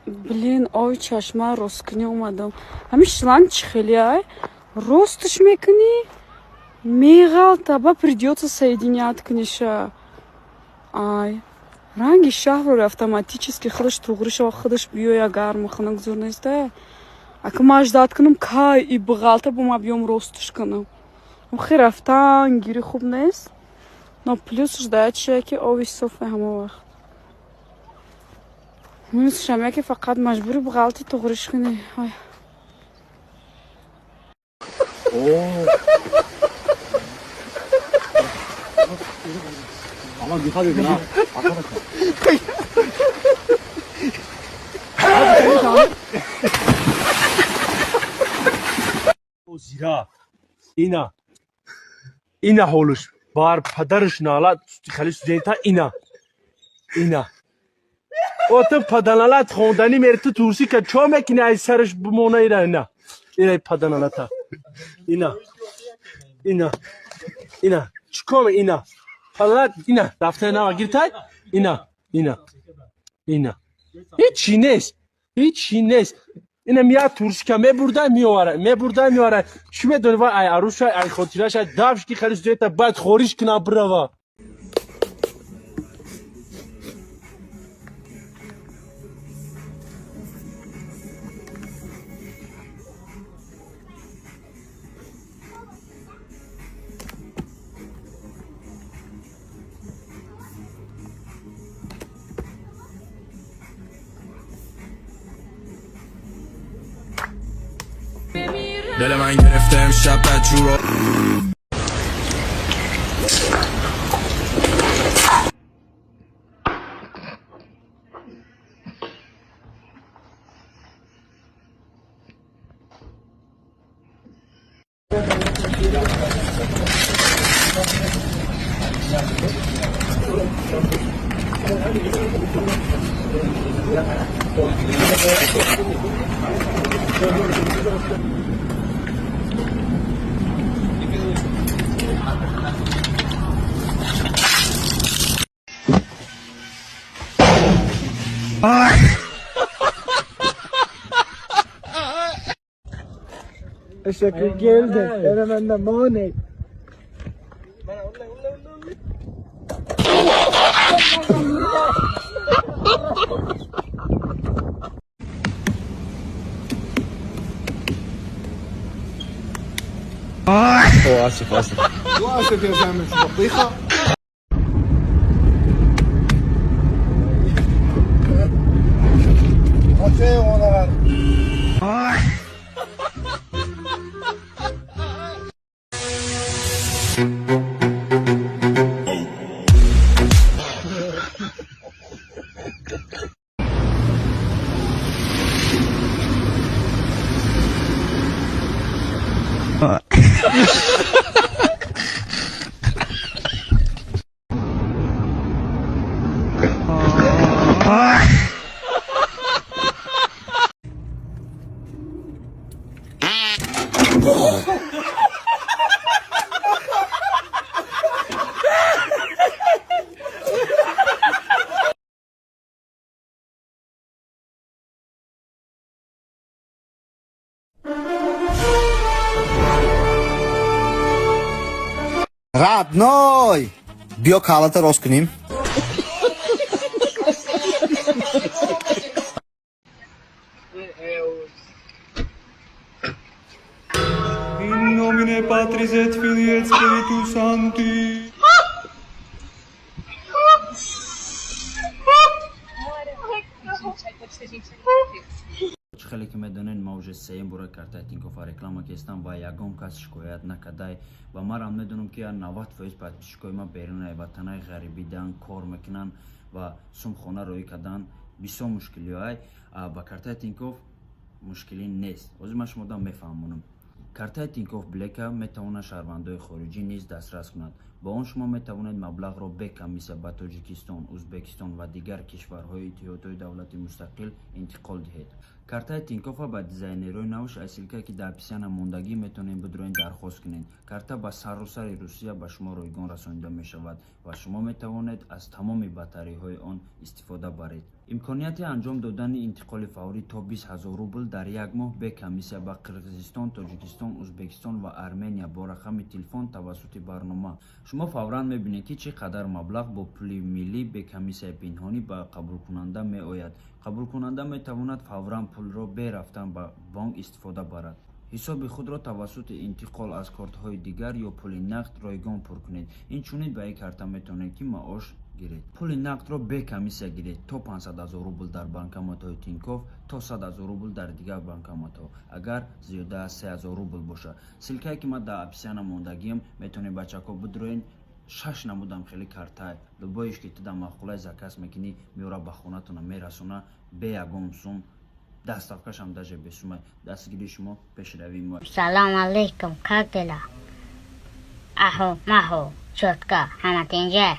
Блин, ови чашма росткунӣ омадам. Ҳамин шланг чӣ хеле ай? Росташ мекунӣ, меғалта, ба придётся соединять куниша. Ай, ранги шаҳрро автоматически худаш туғри шава, худаш биёя, гарму хунук зур неста. Ака ман ждать кунам, кай и биғалта, бо ма биём росташ кунам. Хе рафтан гири хуб нест. Но плюсш дая чия ки ови софе ҳама вақт. Минусшам яке фақат маҷбури биғалти туғриш кунӣ. Ай. Зира ина ина ҳолаш бар падараш налат хали студента ина ина о ту паданалат хонданӣ мери, ту турсӣ ка чо мекунӣ, ай сараш бимона ира ина ина паданалата ина ина ина чикор ина паданалат ина дафтари нава гиртай ина ина ина ҳечи нест, ҳечи нест. Ина мия турсика мебурда меовара, мебурда меовара. Чӣ медони, ва ай аруша, ай хотираша дафш ки хали студента баъд хориш кунам бирава. دل من گرفته امشب بدجور. Teşekkür geldi. Hemen de money. اسف اسف. واسف يا زلمه، شو بطيخه؟ Родной! Биё, калата рост кунем. In nomine Patris et Filii et Spiritus Sancti. Чӣ хеле ки медонед, ма уже сеюм бора картаи Тинькоффа реклама кестам ва ягон кас шикоят накардай. Ва марам медонам, ки 90% подписчикои ма берунаи ватанаи ғарибидан кор мекунанд ва сум хона роӣ кардан бисёр мушкилиҳоай. Ба картаи Тинькофф мушкилӣ нест. Ҳозир ман шумода мефаҳмонам. Картаи Тинькофф Блека метавонад шаҳрвандои хориҷӣ низ дастрас кунад. Бо он шумо метавонед маблағро бе комиссия ба Тоҷикистон, Узбекистон ва дигар кишварҳои Иттиҳодҳои давлати мустақил интиқол диҳед. Картаи Тинькоффа ба дизайнерҳои навш аз ссылка, ки дар описания мондагӣ, метавонед бидроен, дархост кунед. Карта ба саросари Русия ба шумо ройгон расонида мешавад ва шумо метавонед аз тамоми бартариҳои он истифода баред. Имконияти анҷом додани интиқоли фаврӣ то 20 000 рубл дар як моҳ бе комиссия ба Қирғизистон, Тоҷикистон, Узбекистон ва Армения бо рақами телефон тавассути барнома. Шумо фавран мебинед, ки чӣ қадар маблағ бо пули миллӣ бе комиссияи пинҳонӣ ба қабулкунанда меояд. Қабулкунанда метавонад фавран пулро бе рафтан ба бонк истифода барад. Ҳисоби худро тавассути интиқол аз кортҳои дигар ё пули нақд ройгон пур кунед. Инчунин ба ин карта метавонед, ки маош гиред. Пули нақдро бе комиссия гиред то 500 000 рубл дар банкоматҳои Тинькофф, то 100 000 рубл дар дигар банкоматҳо, агар зиёда аз 3 000 рубл бошад. Ссылка е ки ман дар описания мондагиам, метавонед, бачако, бидроен. Шаш намудам хеле картай, любой иш ки ту дар маъқулай, заказ мекунӣ, меора, ба хонатона мерасона бе ягон сум. Доставка шам даже бесумай. Дастгирии шумо пешравии мо. Салом алейкум, как дела? Ахо, махо, чётко, ҳама тинҷа?